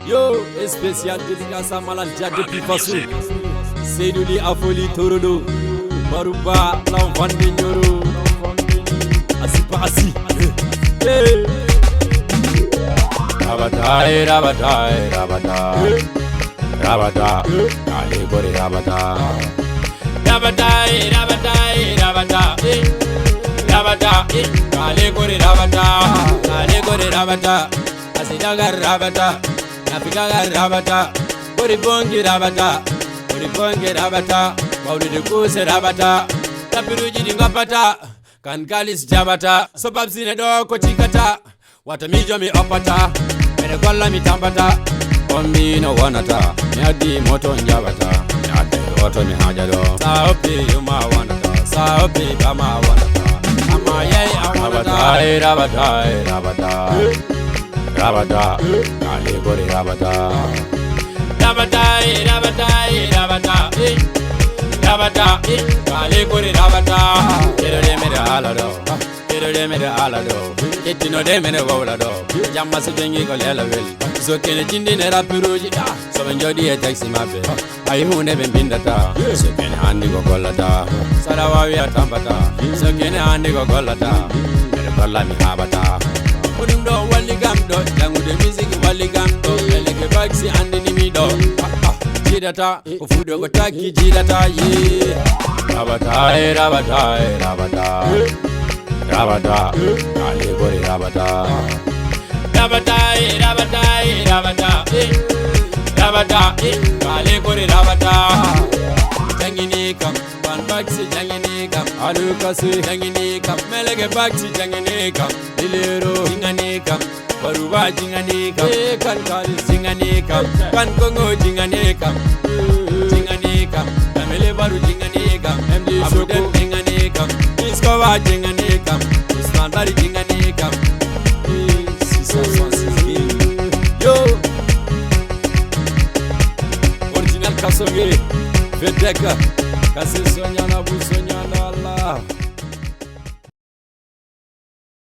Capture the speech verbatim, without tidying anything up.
Yo, spécial dédicace à Malal Dia depuis Faso. Seydou Ly Afoli Torodo. Baruba, l'enfant de Nyoro. Assis pas assis. Hey. Rabata, eh, rabata, eh, rabata. Rabata, eh, allez, go de rabata. Rabata, eh, rabata, eh, rabata, eh. Rabata, eh, allez, go de rabata. Allez, go de rabata. Asidagar rabata, nafigagar rabata, bori bongi rabata, bori bongi rabata, mawlidi kuse rabata, tapiruji di ngapata, kan galis jabata, so babsine do ko cikata, wata mi jomi opata, mene golla mi tambata, on mi no wonata, mi addi moto njabata, mi addi oto mi haja do, sa oppi yuma wonata, sa oppi bama wonata, amma yayi a wonata. Rabata, eh, rabata, eh, rabata. Rabata, kale gore rabata. Rabata, eh, rabata, eh, rabata, eh. Rabata, eh, kale gore rabata. Ero de mere alado, ero de mere alado. Kettino de mere wawlado. Jamma so jengi ko lela wel. So kene jindi ne rapiruji da. So be jodi e taxi mabbe. Ay hunde be bindata. So kene andi ko gollata. Sarawa wi atambata. So kene andi ko gollata. Ero golla mi habata. Ko ɗum ɗo walli kam ɗo, janngude musique walli kam ɗo, eleke bak si anndini mi ɗo. Ah, ah, jiidata, ko fuɗo ko takki jiidata, yee. Rabata, eh, rabata, eh, rabata. Rabata, kale gore rabata. Rabata, eh, rabata, eh, rabata, eh. Rabata, eh, kale gore rabata. Jangini kam, ban baksi jangini kam, alukasi jangini kam, melege baksi jangini kam, ilero jingani kam, baruba jingani kam, eh, kan kali jingani kam, kan kongo jingani kam, jingani kam, namele baru jingani kam, M D Abu Soko jingani kam, Iskowa jingani kam, Usman Bari jingani kam, eh, six cent soixante-six. Yo. Original Kasoge, Vedeka, Kase Sonyana, Bu Sonyana, Allah.